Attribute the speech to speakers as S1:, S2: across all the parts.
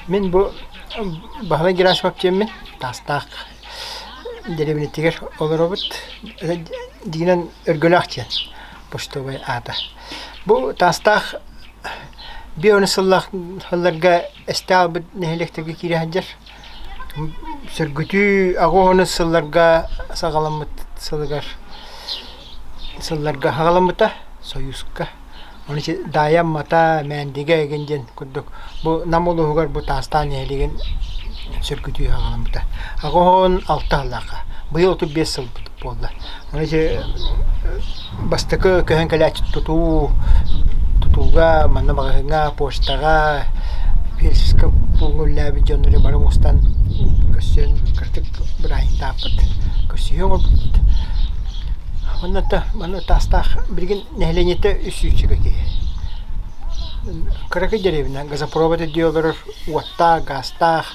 S1: Мин бу Баһылай Герасимов диэммин Таастаах дэриэбинэтигэр олоробут. Дьиҥинэн Өргөлөөх диэн почтовай аата. Бу Таастаах биир сыллаах сылларга эстэ хаалбыт нэһилиэктэргэ киирэ сылдьар. Сөргүтүү аҕыс сылларга саҕаламмыт сылыгар сылларга саҕаламмыта Союзка. Ону ити Даайа Аммата, Мээндигэ игин диэн курдук бу Нам улууһугар бу Таастаах нэһилиэгин сөргүтүү саҕаламмыта. 86 сыллаахха. Быйыл 35 сыл буолла. Ону ити бастакы көһөн кэлээччи тутуу тутууга, манна маҕаһыыҥҥа, почтаҕа, фельдшерскэй пууҥҥа үлэлээбит дьоннору бары мустан көрсөн кырдьык бырааһынньыктаахпыт, көрсүһүү оҥорбуппут. Манна манна Таастаах билигин Нэһилиэнньэтэ үс сүүсчэкэ киһи. Кыракый дэриэбинэ газопровод дии олорор уоттаах, гаастаах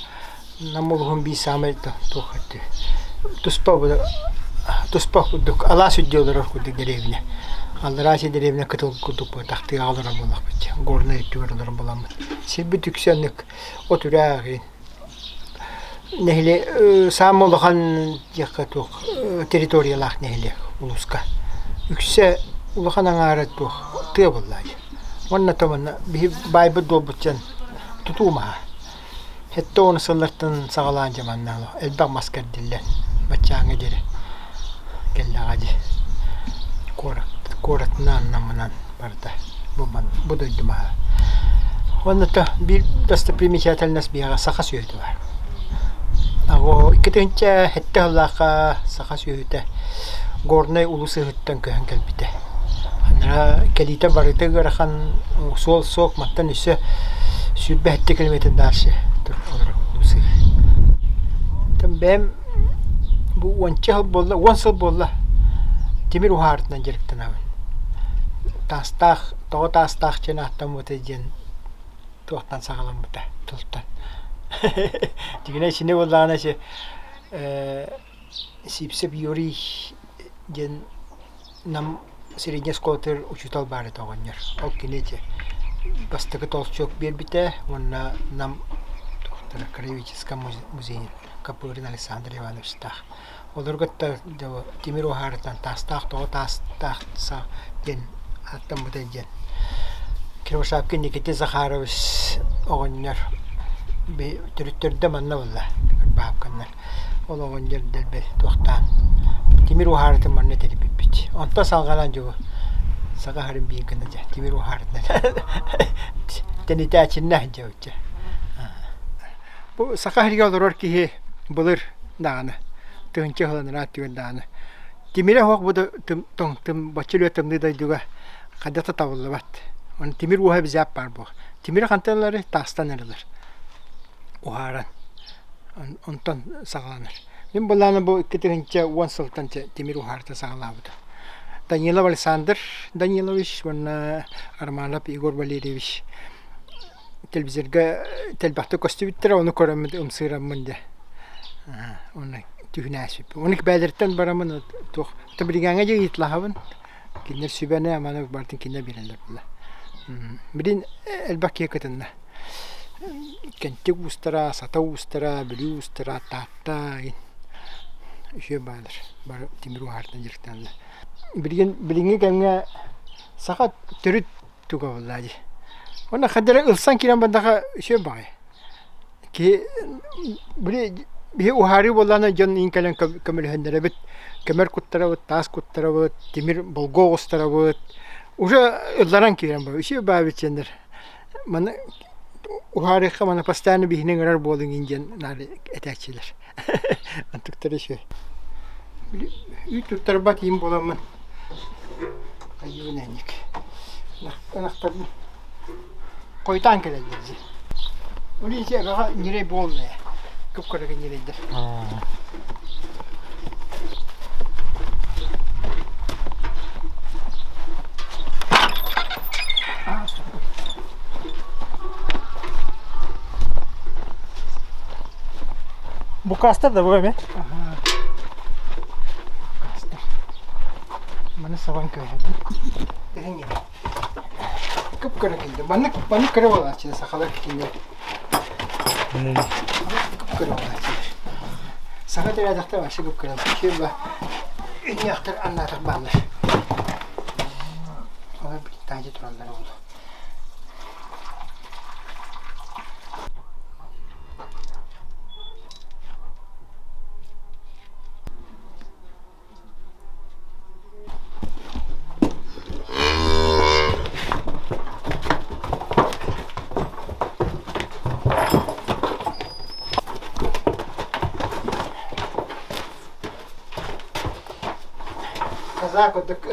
S1: Нам улууһун биир саамай туох туспа туспа курдук алаас үрдү олорор курдук дэриэбинэ. Аллараа сир дэриэбинэ кытыл курдук буолбатах тыаҕа олорор буоллахпыт горнай өттүгэр олорор буоламмыт. Сирбит үксэ оннук от үрээх Нэһилиэк саамай улахан диэххэ туох территориялаах нэһилиэк улууска. Үксэ улахан аҥаара туох тыа буоллаа дии. Уонна то манна биһи баайбыт дуолбут диэн тутуу маһа. 70 сыллартан саҕалаан дьэ манна элбэх мас кэрдиллэн баччааҥҥа диэри кэллэҕэ дии. Куорат куоратынан намынан барыта бу бу дойду маһа. Уонна то биир достопримечательность биһиэхэ саха сүөһүтэ баар. Аҕо 2007 сыллаахха саха сүөһүтэ Горнай улус ыһыттан көһөн кэлбитэ. Анараа кэлиитэ барыта ыарахан суол суох мантан өссө 27 километр дальше олорор улус ыһы. Бэйэм бу уонча сыл буолла, уон сыл буолла тимир уһаарытынан дьарыктанабын. Таастаах, тоҕо таастаах диэн ааттаммытай диэн туохтан саҕаламмыта тылтан. Дьиҥинэ итини буоллаҕына ити Сивцев Юрий диэн Нам средней оскуолатыгар учуутал баар этэ оҕонньор. Ол кини ити бастакы толчок биэрбитэ уонна Нам туохтара краеведческай музейын Копырин Александр Ивановичтаах. Олорго тимир уһаарытан таастаах тоҕо таастаах диэн ааттаммыта диэн Кривошапкин Никита Захарович оҕонньор төрүттэрдэ манна буолла баапканнар ол оҕонньор дэлби туохтаан тимир уһаарытын манна тэрийбиппит онтон салҕанан дьубу саха сирин биир гына дьэ тимир уһаарытынан тэнитээччиннэ дьэ Бу саха сиригэр олорор киһи былыр даҕаны, тыһыынча сыл анараа өттүгэр даҕаны тимирэ суох бу тоҥ бачча үлэ тымныы дойдуга хайдах да табыллыбат. Оны тимир уоһа бизээп баар буо. Тимири хантан ылары таастан ылар. Уһааран. Онтон саҕаланар. Мин былаана бу 2010 сылтан тимир уһаарыта саҕалаабыта. Данилов Александр Данилович уонна Романов Егор Валерьевич телевизорга элбэхтик көстүбүттэрэ, ону көрөммүн ымсыыраммын дьэ уонна түһүнээсиппин. Ону бээлэриттэн бараммын туох билиҥҥээҥҥэ дьэ ыйыталаһабын. Кинилэр сүбэни аманы барытын кинилэр биэрэллэр буолла. Билин элбэх киһи кытынна. Кэнтик уустара, Сата уустара, Бүлүү уустара, Таатта үһүө баалар. Бары тимир уһаартан дьарыктаналлар. Билигин билиҥҥи кэмҥэ саха төрүт туга буоллаа дии. Уонна хайдары ылсан киирэн бардаха үчүгэй баҕайы. Киһи били биһи уһаарыы буоллаҕына дьон иин кэлэн көмөлөһөннөрөбүт, көмөр куттарабыт, таас куттарабыт, тимир болгуо оҕустарабыт. Уже ылларан киирэн барар. Үчүгэй баайбыт диэннэр маны уһаарыахха маны постоянно биһини ыҥырар буолуҥ иин диэн наар этээччилэр. Антыктара үчүгэй. Үүт туттарбат иим буоламмын хайыыбын энньик ынахтарбын хойутаан кэлэллэр дии. Ол ити эбэҕэ ньирэй буолла ээ. Кып-кыракый ньирэйдэр.
S2: Букастар да бу эми?
S1: Букастар. Маны сабан көөһөбүн. Тэһиҥ Кып-кыра килде. Маннык маннык кыра буолааччы сахалар кинилэр. Кып-кыра Саҥа төрөөтөхтөр вообще кып-кыра. Ким Үнньэхтэр аннаатах бааллар. Олор таһдьа тураллар ол. Казаа курдук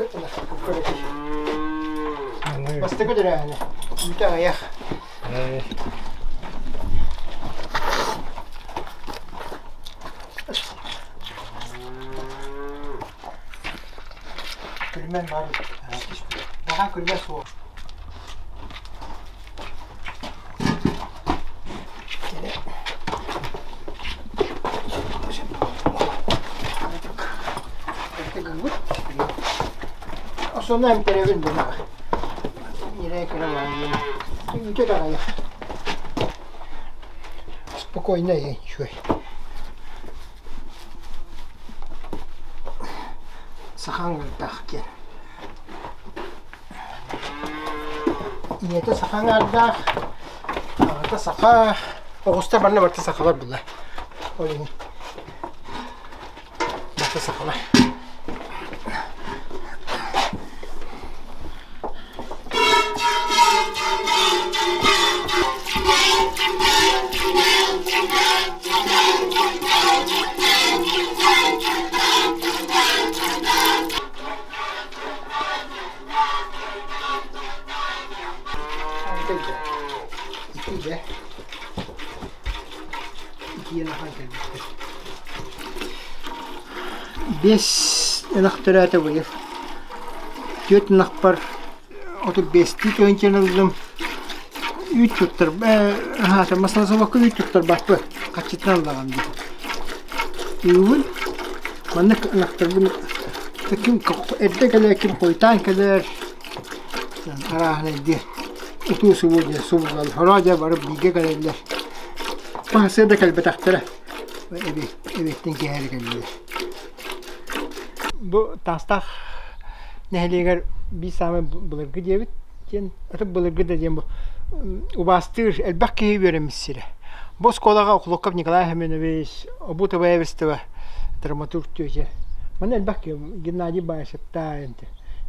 S1: Бастакы төрөөһүнэ. Үүтэ аҕыйах. Күлүмэн баар Баҕа күлүмэ суох. Основная эмтэрэбин бунаҕа. Ньирэй кыра Үүтэ даҕайах. Спокойно үчүгэй. Саха ыҥырдаах диэн. Ийэтэ саха аҥаардаах, аҕата саха, оҕустар барна барыта сахалар буолла. Ол иһин барыта сахалар. Итигэ итиэн ахан кэлбиттэр. Биэс ынах төрөөтө быйыл. Түөрт ынахпар 35-тии тыһыынчаны ыллым. Үүт туттар аһаата маслосовокка үүт туттарбаппын. Хаччытынан ыллаҕым дии. Үүбүн маннык ынахтарбын ким эрдэ кэлэр, ким хойутаан кэлэр арааһынай диэн утуу-субуу диэн субуллал. Хороо дьэ бары бииргэ кэлэллэр. Баһсыа да кэлбэтэхтэрэ. Эбиэттэн киэһэ кэллилэр. Бу Таастаах нэһилиэгэр биир саамай былыргы диэбит диэн, ытык былыргы да диэн бу убаастыыр элбэх киһи үөрэммит сирэ. Бу оскуолаҕа Охлопков Николай Семенович, Обутова Эверстова драматург тетя. Манна элбэх киһи Геннадий Баишевта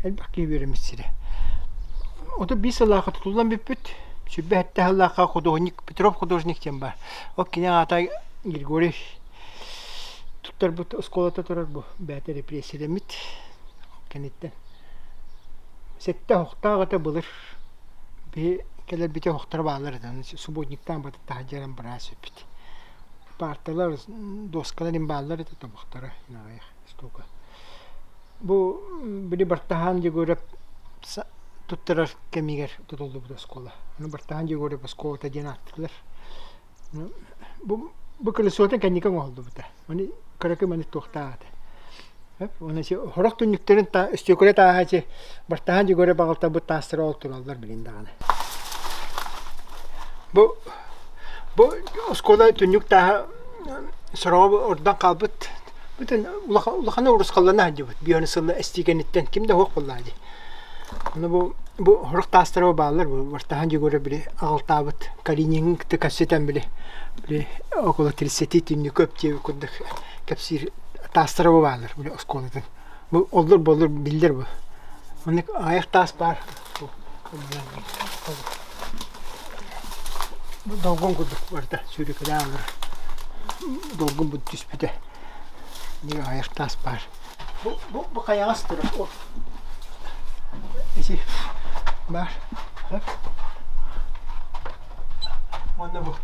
S1: элбэх киһи үөрэммит сирэ. 35 сыллаахха тутуллан бүппүт. 27 сыллаахха художник Петров художник диэн баар. Ол кини аата Григорий туттарбыт оскуолата турар бу бэйэтэ репрессиялэммит кэнниттэн сэттэ оһохтоох этэ былыр биһи кэлэрбитэ оһохторо бааллар этэ субботниктаан батыт таһырдьа быраас эппит парталар доскалар им бааллар этэ тобохторо аҕыйах штука бу били Бартаһаан Егоров туттарар кэмигэр тутуллубут оскуола ону Бартаһаан Егоров оскуолата диэн ааттыыллар Бу бу колесотун кэнники оҥоһуллубута. Маны кыракый маны туохтаах этэ. Уонна сорох түннүктэрин өстүөкүлэ тааһа ити бартаһан дьөгүөрэ баҕалтарбыт таастара ол тураллар билин даҕаны. Бу бу оскуола түннүк тааһа сороҕо ордон хаалбыт. Бүтүн улахана урусхаллана сылдьыбыт. Бионы сылла эстигэниттэн ким да суох буоллаҕа дии. Ону бу бу сорох таастара бааллар бу Бартаһан Егоров били аҕалтаабыт Калиниҥҥа кытта кэпсэтэн били били около тридцати түннүкү диэбит курдук кэпсиир таастара бу бааллар били оскуолатын. Бу оллур боллур биллэр бу. Маннык аҕыйах таас баар. Бу долгун курдук барыта сүүрэкэлээн олорор. Долгун бу түспүтэ. Аҕыйах таас баар. Бу, бу, бу хайаҕас турар. Ол ити баар. Уонна бу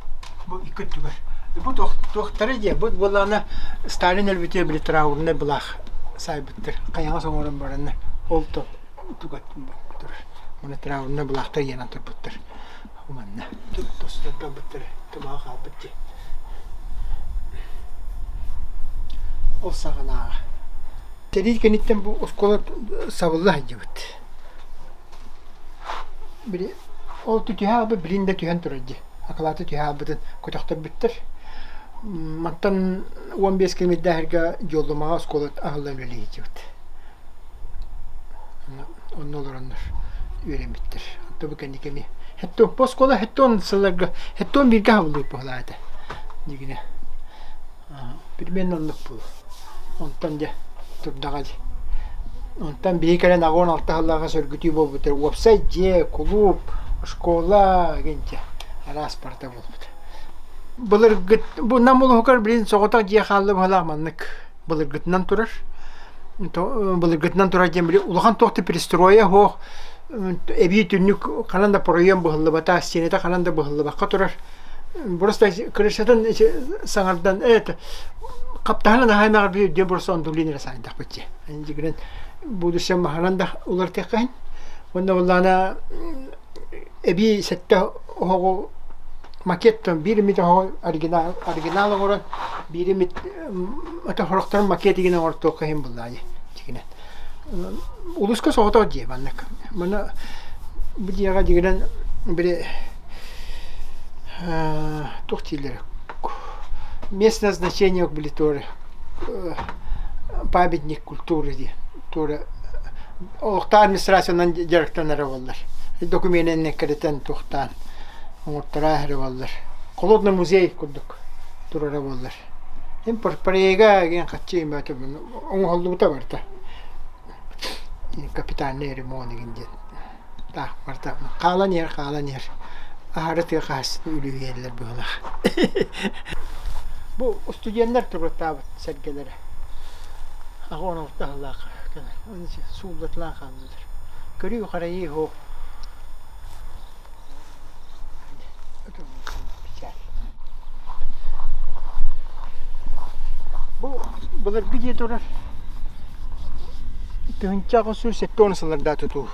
S1: бу икки өттүгэр. Бу туох туохтара диэ бу буоллаҕына Сталин өлбүтүгэр били траурнай былаах саайбыттар. Хайаҕас оҥорон бараннар ол то туга турар. Уонна траурнай былаахтар ыйанан турбуттар. Манна тустан талбыттар тумаҕа хаалбыт дии. Ол саҕанааҕы. Сэрии кэнниттэн бу оскуола сабылла сылдьыбыт. Били ол түтүһэ билин да түһэн турар дии. Акылааты түһэ хаалбытын көтөхтөрбүттэр. Мантан 15 километрдааһырга Дьуоллумаҕа оскуола аһыллан үлэлии сылдьыбыт. Онно олороннор үөрэммиттэр. Онто бу кэнники эмиэ Хэттон бу оскуола хэттон сылларга хэттон бииргэ аһыллыбыт быһылаа этэ. Дигинэ. Примерно оннук буолуо. Онтон дьэ турдаҕа дии. Онтон биһи кэлэн 86 сыллааҕы сөргүтүү буолбута. Уопсай дьиэ, кулууп, школа гинчэ араас барыта буолбут. Былыргыт бу Нам улууһугар билин соҕотох дьиэ хаалла быһалаах маннык былыргытынан турар. Былыргытынан турар диэн били улахан туох да перестроя суох эбии түннүк ханан да проем быһыллыбата, стената ханан да быһыллыбакка турар. Просто крышатын саҥардан это хаптаһына наһаа эмэҕэр биир диэн просто ондулин эрэ саайдахпыт дии. Дьигинэн будущем маһынан да уларытыахха Уонна буоллаҕына эбии сэттэ оһоҕу макеттан биир эмит оһоҕу оригинал оригинал оҥорон биир эмит ото сорохторун макет игин оҥортуохха иһин буллаа дии дьигинэн улууска соҕотох дьиэ маннык маны бу дьиэҕэ дьигинэн били туох дииллэр мест назначения били туора памятник культуры диэн туора олохтоох администрациянан дьарыктанара буоллар докуменын эккирэтэн туохтаан оҥортороо эрэ буоллар холодный музей курдук турара буоллар проега диэн хаччы оҥоһуллубута барыта капитальный ремонт игин диэн таах барыта хаалан иһэр хаалан иһэр аһары тыа хаһаайыстыбатын үлүһүйэллэр быһыылаах бу студеннар туруортаабыт сэргэлэрэ 86 сыллаах сууллатылаан хааллылар көрүү-харайыы суох Бу былыргы дьиэ турар 1870 сыллардаах тутуу.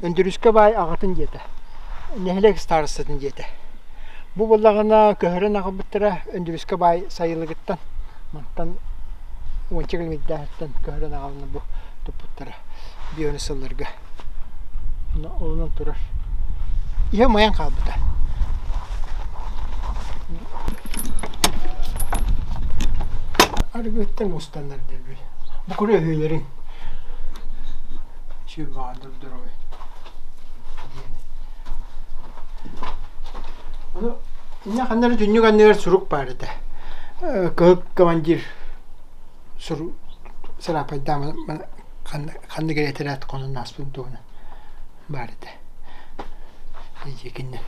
S1: Өндөрүүскэ баай аҕатын дьиэтэ, нэһилиэк старостатын дьиэтэ. Бу буоллаҕына көһөрөн аҕалбыттара Өндөрүүскэ баай сайылыгыттан мантан уонча километрдааҕыттан көһөрөн аҕалан бу туппуттара биир сылларга. Онон турар. Иһэ умайан хаалбыта. Арыгыттан мустаннар диэбит. Бу куру өһүөлэрин сүрбаҕа здоровый диэни. Ону инньэ ханна эрэ түннүк анныгар сурук баар этэ. Кыһыл командир сурук сараапайдаан ханнык эрэ этэрээт хонон ааспытын туһунан баар этэ. Дьиэкиннэн.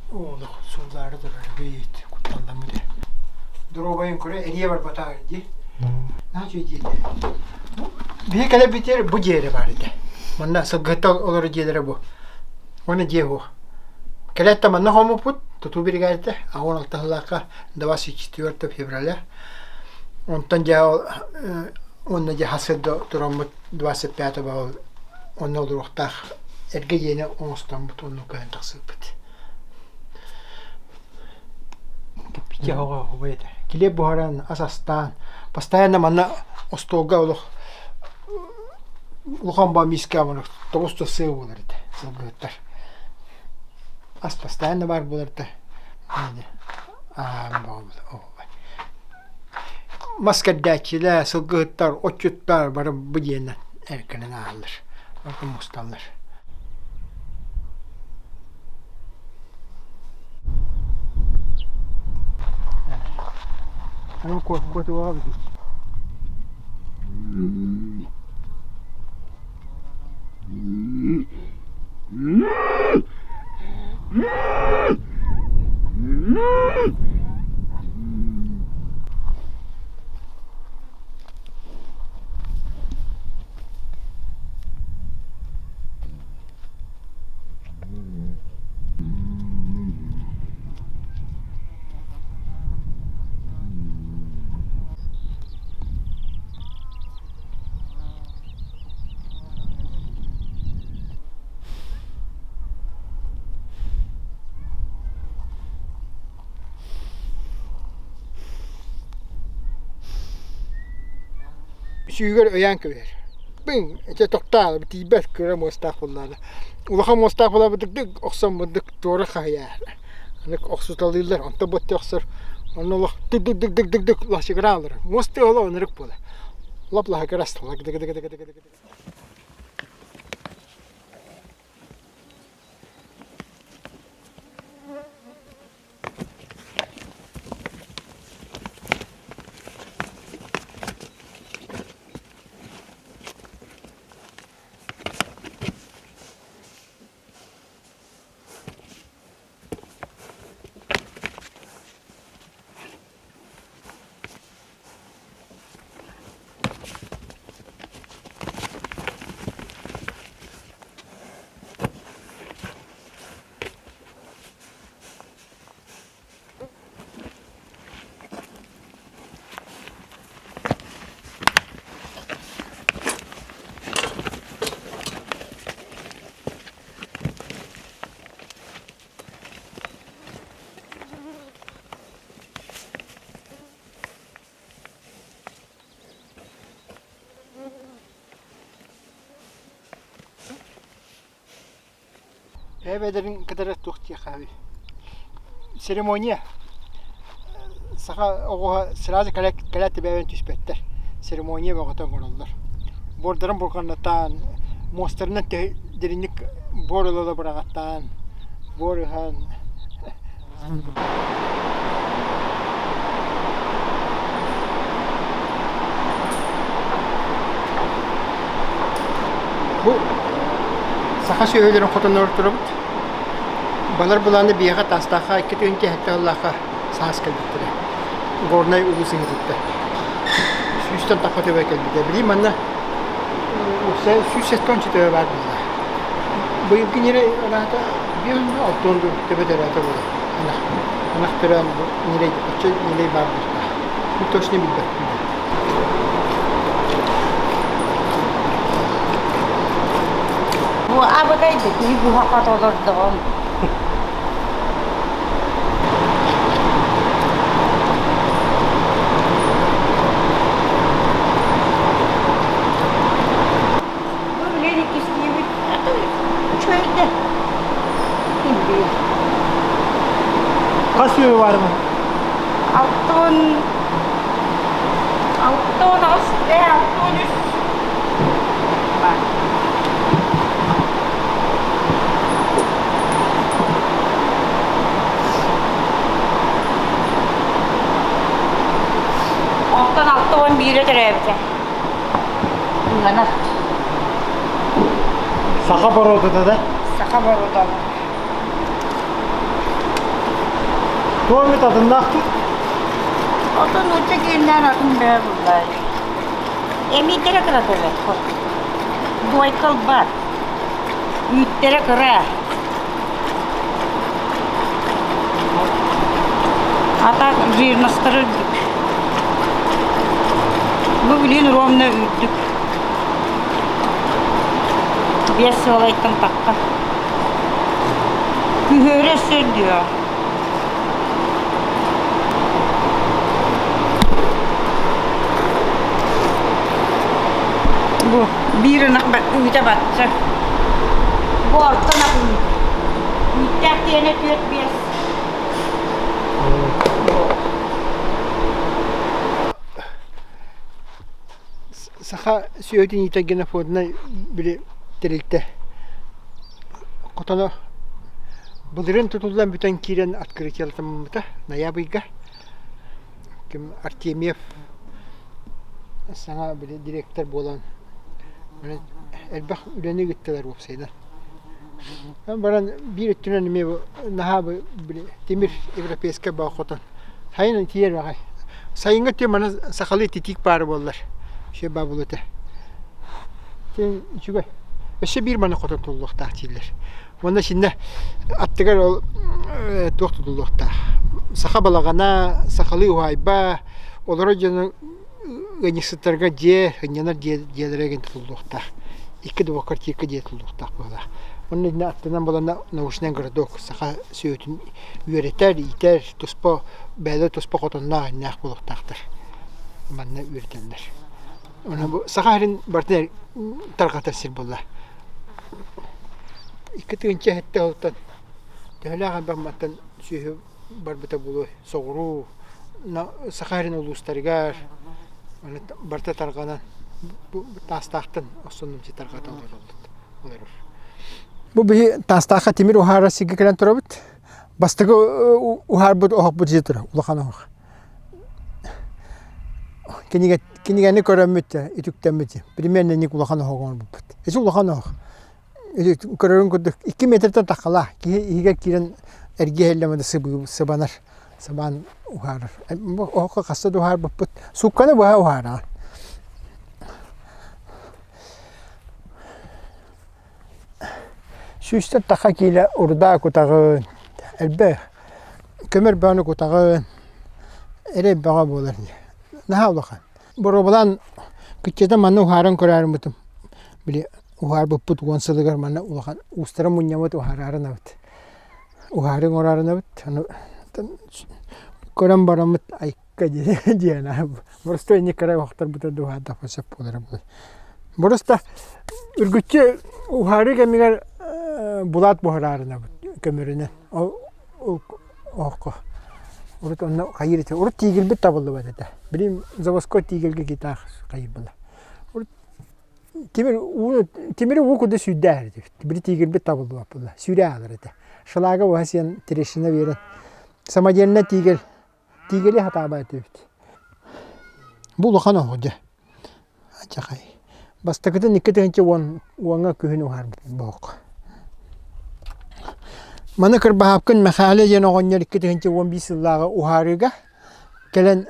S1: Олох сууллаары турар эбит кутталламмыт ээ. Доруобайын көрө эрийэ барбатах дии. Наһаа үчүгэй дьиэ этэ. Биһи кэлэрбитигэр бу дьиэ эрэ баар этэ. Манна сылгыһыттар олорор дьиэлэрэ бу. Уонна дьиэ суох. Кэлээт да манна хоммуппут, тутуу биригээдэтэ, 16 сыллаахха 24 февраля. Онтон дьэ уонна дьэ хас сырда тураммыт 25 ол онно олоруохтаах эргэ дьиэни оҥостоммут онно көһөн тахсыбыппыт. Кирпиччэ оҕо оһуобай этэ. Килиэп буһаран, ас астаан, постоянно манна остуолга олох улахан баа миискэ тоҕус да сыа буолар этэ сылгыһыттар. Ас постоянно баар буолар этэ. Мас кэрдээччилэр, сылгыһыттар, отчуттар бары бу диэннэр эркинэн ааһаллар, барыта мусталлар. Аны куотуоҕа сүүгэр өйөөн кэбиһэр. Быҥ, ити тохтоо, тиийбэт кыра муостаах буоллаҕына. Улахан муостаах буолаабытык охсон мындык туора хаһыйаар. Аны охсуталыыллар, онтон бу өттө охсор. Онно олох дык-дык-дык-дык-дык лаһыгыраан олорор. Муос тыаһа олох ынырык буолар. Лап-лаһыгырас лак-дык-дык-дык-дык-дык. Бэйэ-бэйэлэрин кытары туох диэххэ Церемония. Саха оҕуһа сразу кэлээт тэбээбэн түспэттэр. Церемония бөҕөтө оҥороллор. Буордарын бурҕаннатаан, муостарынан дириҥник буор ыла-ыла быраҕаттаан, буор ыһан Бу саха сүөһүлэрин хотоннору турабыт. Балар былааны биһиэхэ Таастаахха 2 7 сыллаахха саас кэлбиттэрэ. Горнай улуус ыҥырбыттар. Сүүстэн тахха төбө кэлбитэ. Билигин манна 170 төбө баар буолла. Быйылгы ньирэй араата 5 60 төбө төрөөтө буолар. Ынах, ынах төрөөн бу ньирэй, оччо ньирэй баар буолуохтаах. Бу точно билбэппин.
S3: Бу абытай киһи буһа-хата олордоҕум. Бу билигин иккистиибит үчүгэйдэ. Ким
S2: Хас үө барымын?
S3: Алтын 68 ээ 63 бар. Онтон 61-е төрөөбүтэ. Ыанар.
S2: Саха боруодата да?
S3: Саха боруода.
S2: Туох эмит атыннаахтык?
S3: Ото нуучча кииннээн атын бэйэ буллар. Эмиийдэрэ кыра төбө. Дуойка ылбат. Үүттэрэ кыра. А так жирностара үрдүк. Бу билигин ровно үрдүк. Биэс сыалайтан тахха. Күһүөрэ өссө үрдүө. Бу биир ынах үүтэ бачча. Бу орто ынах үүтэ. Үүттээх диэнэ 4-5.
S1: Саха сүөһүтүн иитэр генофондунай били тэрилтэ хотоно былырыын тутуллан бүтэн киирэн открытиелатаммыта ноябрьга ким Артемьев саҥа били директор буолан элбэх үлэни ыыттылар уопсайынан. Баран биир өттүнэн эмиэ бу наһаа били тимир европейскай баа хотон сайын тиийэр аҕай. Сайыҥҥы өттүгэр манна сахалыы титиик баара буоллар үчүгэй баа буолуо этэ. Үчүгэй. Өссө биир манна хотон тутуллуохтаах дииллэр. Уонна итиннэ аттыгар ол туох тутуллуохтаах саха балаҕана, сахалыы уһаайба, олорор дьону ыанньыксыттарга дьиэ, сынньанар дьиэ дьиэлэрэ игин тутуллуохтаах. Икки двухквартирка дьиэ тутуллуохтаах быһыылаах. Уонна итиннэ аттынан буланна научнай городок саха сүөһүтүн үөрэтэр, иитэр, туспа бэйэлэрэ туспа хотонноох иннээх буолуохтаахтар. Манна үөрэтэллэр. Онон бу Саха сирин барытын тарҕатар сир буолла. 2007 сылтан төһөлөөх элбэх мантан сүөһү барбыта буолуой соҕуруу Саха сирин улуустарыгар барыта тарҕанан бу Таастаахтан охсоннум тарҕата олорор. Бу биһи Таастаахха тимир уһаарар сиргэ кэлэн турабыт. Бастакы уһаарбыт оһохпут дьиэ турар, улахан оһох. Кинигэ, кинигэни көрөммүт, үтүктэммит. Примерно инник улахан оһох оҥорбуппут. Ити улахан оһох. Көрөрүн курдук 2 метртэн таххалаах. Киһи иһигэр киирэн эргиэ иһиллэмэ да сыбанар, сыбаан уһаарар. Бу оһоххо хаста да уһаарбыппыт. Суукканы быһа уһаараҕын. Сүүстэн тахха киилэ урдаа кутаҕын, элбэх көмөр бөҕөнү кутаҕын, эрэй бөҕө буолар наһаа улахан. Боруобалаан кыччата манна уһааран көрөөрүммүтүм били уһаарбыппыт уон сылыгар манна улахан уустара мунньаммыт уһаараарынабыт. Уһаарыы оҥораарынабыт ону көрөн бараммыт диэн боростуой инник кыра оһохторбутун да уһаардахпын сөп буолара буолуо. Боруста үргүччү уһаарыы кэмигэр булаат буһараарынабыт көмөрүнэн ол оһоххо урут онно хайыыр этэ урут тиигирбит табыллыбат этэ билим заводской тиигиргэ китаах хайыыр урут тимир ууну тимири уу курдук сүүрдээһэр этибит били тиигирбит табыллыбат буолла сүүрэ аалар этэ шалага уһа сиэн трещина биэрэн самодельно тиигир Тиигэри сатаабат этибит. Бу улахан оһох дьэ. Ачахай. Бастакытын 2010 уоҥҥа күһүн уһаарбыт оһох. Маны Кырбаһаапкын Мэхээлэ диэн оҕонньор 2015 сыллааҕы уһаарыыга кэлэн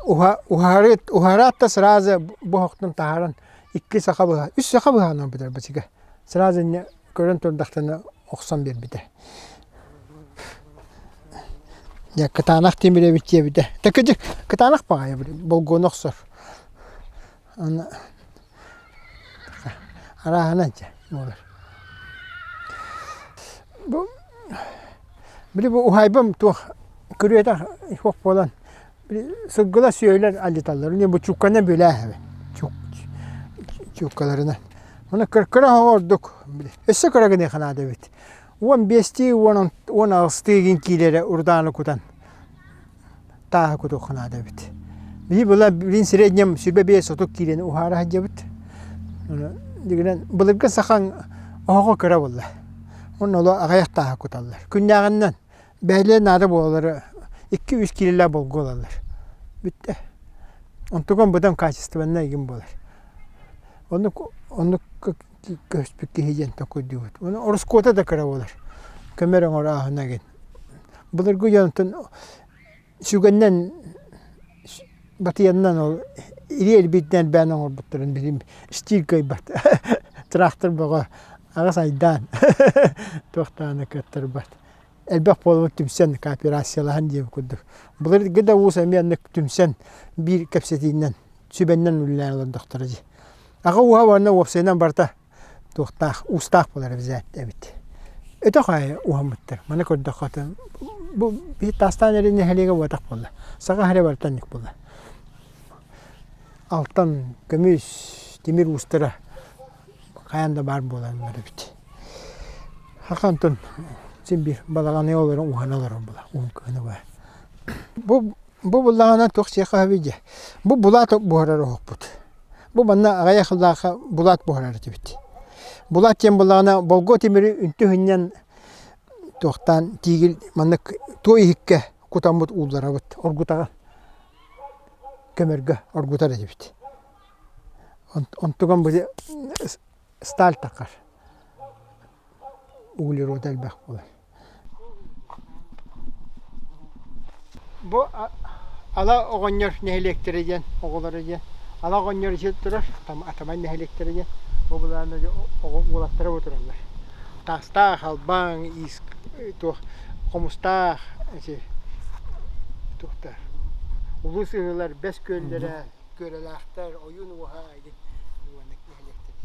S1: уһа, уһаары, уһаараат да сразу бу оһохтон таһааран икки саха быһа, үс саха быһаан ылбыта бачыга. Сразу инньэ көрөн турдахтарына охсон биэрбитэ. Дьэ кытаанах тимир эбит диэбитэ. Тэкэдьик кытаанах баҕайы болгуону охсор. Аны арааһынан дьэ буолар. Бу били бу уһаайбам туох күрүөтэх суох буолан Сылгылар сүөһүлэр алдьаталлар. Эмиэ бу чуукканан бүөлээһэбин. Чууккаларынан. Ону кыра оһоҕо ордук. Өссө кыра гыныаха наада эбит. 15-тии, 16-тыы игин киилэрэ урдааны кутан тааһы кутуохха наада эбит. Биһи была билин среднем 25-30 киилэни уһаара сылдьабыт. Дигинэн былыргы сахаҥ оһоҕо кыра буолла. Онно оло аҕыйах тааһы куталлар. Күннээҕинэн Бэһилиэ наада буолаллара икки-үс киилэлээх болгуо ылаллар. Бүттэ. Онтукам быдан качественнай игин буолар. Оннук оннук көспүт киһи диэн толкуйдуубут. Ону ороскуота да кыра буолар. Көмөр оҥорооһуна игин. Былыргы дьонтон сүгэннэн батыйаннан ол илии элбиитинэн элбээн оҥорбуттарын билим стиль кыайбат. Трактор бөҕө аҕыс айдаан туохтааны кыаттарбат. Элбэх буолбут түмсэн кооперациялаһан диэбит курдук. Былыргы да уус эмиэ оннук түмсэн биир кэпсэтиинэн сүбэннэн үлэлээн олордохторо дии. Аҕа ууһа уонна уопсайынан барыта туохтаах уустаах буолар эбит. Өтөх аайы уһаммыттар. Маны көрдөххө бу биир таастаан эрэ нэһилиэгэ буотах буолла. Саха сирэ барыта оннук буолла. Алтан, көмүс, тимир уустара хайаан да баар буолаллар эбит. Хахантан син биир балаҕаны олорон уһана олорон була уһун кыһыны баар. Бу бу буллаҕына туох сиэхэ сөбүй дьэ. Бу булаат буһарар оһохпут. Бу манна аҕыйах сыллаахха булаат буһарар этибит. Булаат диэн буоллаҕына болгуо тимири үнтү сынньан туохтаан тиигил маннык туой иһиккэ кутаммыт уулларабыт оргутаҕын көмөргө оргутар этибит. Онтуган бу сталь таххар углерода элбэх буолар. Бу Ала оҕонньор нэһилиэктэрэ диэн оҕолоро диэн Ала оҕонньор ити турар Атамай нэһилиэктэрэ диэн бу былаана оҕо уолаттара бу тураллар. Таастаах, Албаҥ, Иис туох Хомустаах ити туохтар Улуу Сыһыылар, Бэс күөллэрэ, Күөрэлээхтэр, Ойуун уоһа нэһилиэктэр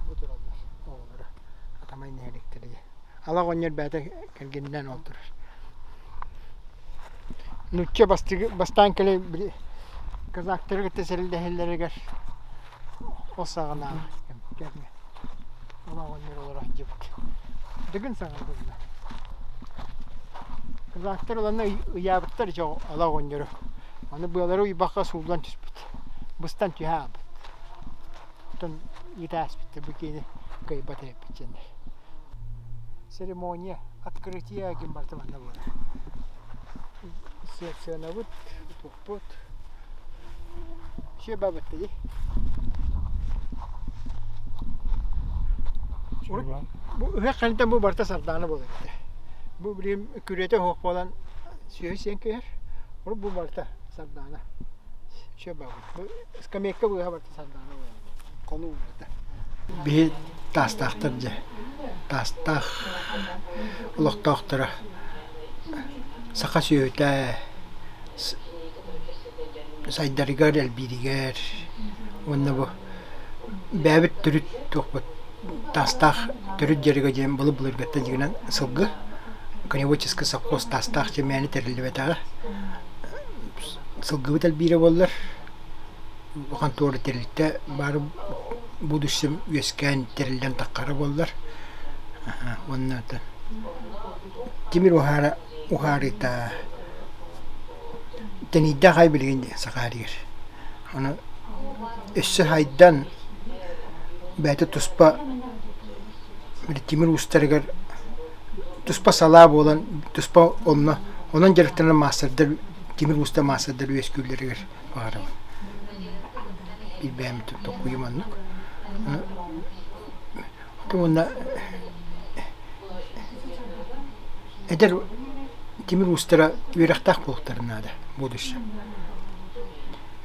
S1: бу тураллар оҕолоро Атамай нэһилиэктэрэ диэн. Ала оҕонньор бэйэтэ кэргэнинээн ол турар. Нуучча бастыгы бастаан кэлэн били Казактары кытта сэрэлдэһэллэригэр ол саҕанааҕы кэмҥэ ол оҕонньор олоро сылдьыбыт. Дыгын саҕана буолла. Казактар ыланна ыйаабыттар дьэ ала оҕонньору. Аны быалары уйбахха сууллан түспүт. Быстан түһэ хаалбыт. Оттон ыыта ааспыттар бу киһини кыайбат эбиппит диэннэр. Церемония, открытие диэн барыта манна буолар. Сыанабыт, туппут. Все бабытта дии. Бу ыһыах ханитан бу барыта сардаана буолар этэ. Бу билигин күрүөтэ оһох буолан сүөһү сиэн кэһэр. Урут бу барыта сардаана. Все бабыт. Бу скамейка быыһа барыта сардаана буолар. Хонуу барыта. Биһи таастаахтар дьэ. Таастаах олохтоохторо саха сүөһүтэ сайдарыгар, элбииригэр уонна бу бэйэбит төрүт туохпут Таастаах төрүт дьарыга диэн былыр-былыргыттан дьиҥинэн сылгы коневодческий совхоз Таастаах диэн мээнэ тэриллибэтэҕэ. Сылгыбыт элбиирэ буоллар улахан туора тэрилтэ баар будущем үөскээн тэриллэн таххара буоллар уонна тимир уһаара уһаарыыта тэнийдэ аҕай билигин Саха сиригэр. Ону өссө сайдан бэйэтэ туспа тимир уустарыгар туспа салаа буолан туспа онно онон дьарыктанар маастардар тимир ууста маастардар үөскүүллэригэр баҕарабын. Биир бэйэм толкуйум оннук. Уонна эдэр тимир уустара үөрэхтээх буолуохтарын наада будущем.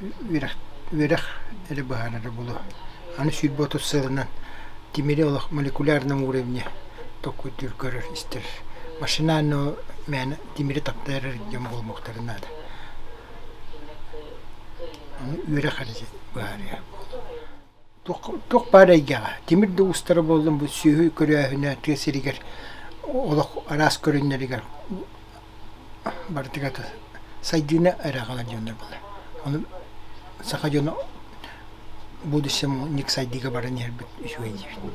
S1: Үөрэх үөрэх эрэ быһаарара буолуо. Аны 130 сылынан тимири олох молекулярном уровне толкуйдуур, көрөр, истэр. Машинально мээнэ тимири таптайар дьон буолуохтарын наада. Аны үөрэх эрэ быһаарыа буолуо. Туох баар эйгэҕэ тимир да уустара буоллун бу сүөһү көрөөһүнэ тыа сиригэр олох араас көрүҥнэригэр барытыгар сайдыыны эрэ аҕалар дьоннор буолар. Ону саха дьоно будущем ник сайдыыга баран иһэрбит үчүгэй диибин.